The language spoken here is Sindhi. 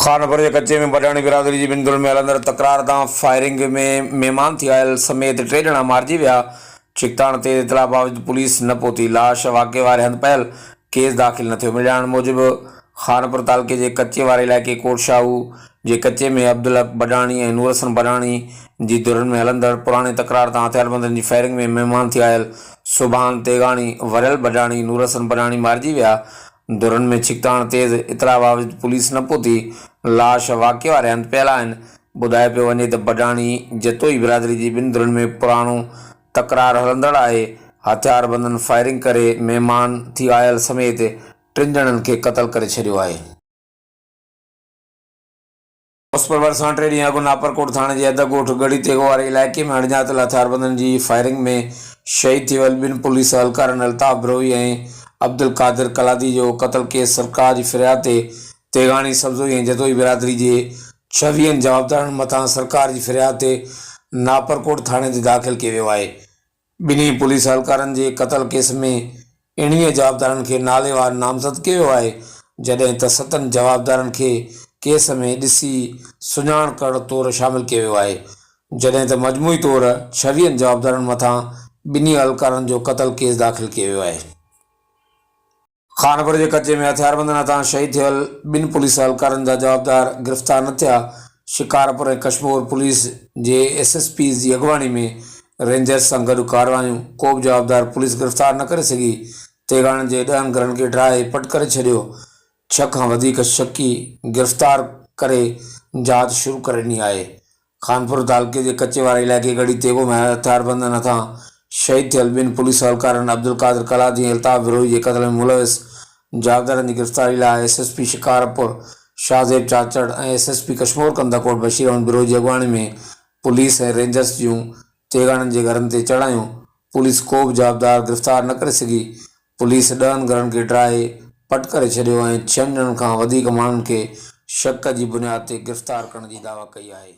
خانپور جي ڪچي ۾ بڊاڻي برادري جي ٻن ڌرين ۾ هلندڙ تڪرار تان فائرنگ ۾ مهمان ٿي آيل سميت ٽي ڄڻا مارجي ويا، ڇڪتاڻ تيز اطلاع باوجود پوليس نه پهتي، لاش واقعي واري هنڌ پيل، ڪيس داخل نه ٿيو. ملياڻ موجب خانپور تعلقي جي ڪچي واري علائقي ڪوٽ شاهو جي ڪچي ۾ عبدالحق بڊاڻي ۽ نورحسن بڊاڻي جي ڌرين ۾ هلندڙ پراڻي تڪرار تان هٿياربندن جي فائرنگ ۾ مهمان ٿي آيل سبحان تيغاڻي، وريل بڊاڻي، نورحسن بڊاڻي مارجي ويا، ڌرين ۾ ڇڪتاڻ تيز، اطلاع باوجود پوليس نه پهتي، لاش واقعي واري هنڌ پيل آهن، ٻڌايو پيو وڃي ته بڊاڻي جتوئي برادري جي ٻن ڌرين ۾ پراڻو تڪرار هلندڙ آهي، هٿياربندن فائرنگ ڪري مهمان ٿي آيل سميت ٽن ڄڻن کي قتل ڪري ڇڏيو آهي. اوسپر ڀرسان ٽي ڏينهن اڳ ناپرڪوٽ ٿاڻي جي حد ڳوٺ ڳڙهي تيغو واري علائقي ۾ اڻڄاتل هٿياربندن جي فائرنگ ۾ شهيد ٿي ويل ٻن پوليس اهلڪارن الطاف بروهي ۽ عبدالقادر قلادي جو قتل ڪيس سرڪار جي فرياد تي تيغاڻي، سبزوئي ۽ جتوئي برادري جي ڇويهن جوابدارن مٿان سرڪار جي فرياد تي ناپرڪوٽ ٿاڻي تي داخل ڪيو ويو آهي. ٻنهي پوليس اهلڪارن جي قتل ڪيس ۾ اڻويهه جوابدارن کي ناليوار نامزد ڪيو ويو آهي، جڏهن ته ستن جوابدارن کي ڪيس ۾ ڏسي سڃاڻ ڪرڻ طور شامل ڪيو ويو آهي، جڏهن ته مجموعي طور ڇويهن جوابدارن مٿان ٻنهي اهلڪارن جو قتل ڪيس داخل ڪيو ويو آهي. خانپور جي ڪچي ۾ هٿياربندن هٿان شهيد ٿيل ٻن پوليس اهلڪارن جا جوابدار گرفتار نه ٿيا، شڪارپور ۽ ڪشمور پوليس جي ايس ايس پيز جي اڳواڻي ۾ رينجرز سان گڏ ڪارروايون، ڪو به جوابدار پوليس گرفتار نه ڪري سگهي، تيغاڻن جي ڏهن گهرن کي ڊاهي پٽ ڪري ڇڏيو، ڇهه کان وڌيڪ شڪي گرفتار ڪري جاچ شروع ڪري ڏني آهي. خانپور تعلقي جي ڪچي واري علائقي ڳڙهي تيغو ۾ هٿياربندن هٿان شهيد ٿيل ٻن پوليس اهلڪارن عبدالقادر قلادي ۽ الطاف بروهي جي قتل ۾ ملوث جوابدارن جي گرفتاري لاء S S P Shikarpur Shahzeb Chachar ۽ S S P Kashmore Kandhkot Bashir Ahmed Brohi جي اڳواڻي ۾ پوليس ۽ رينجرز جون تيغاڻن جي گهرن تي چڙهايون، پوليس ڪو به جوابدار گرفتار نه ڪري سگهي، پوليس ڏهن گهرن کي ڊاهي پٽ ڪري ڇڏيو ۽ ڇهن ڄڻن کان وڌيڪ ماڻهن کي شڪ جي بنياد تي گرفتار ڪرڻ جي دعويٰ ڪئي آهي.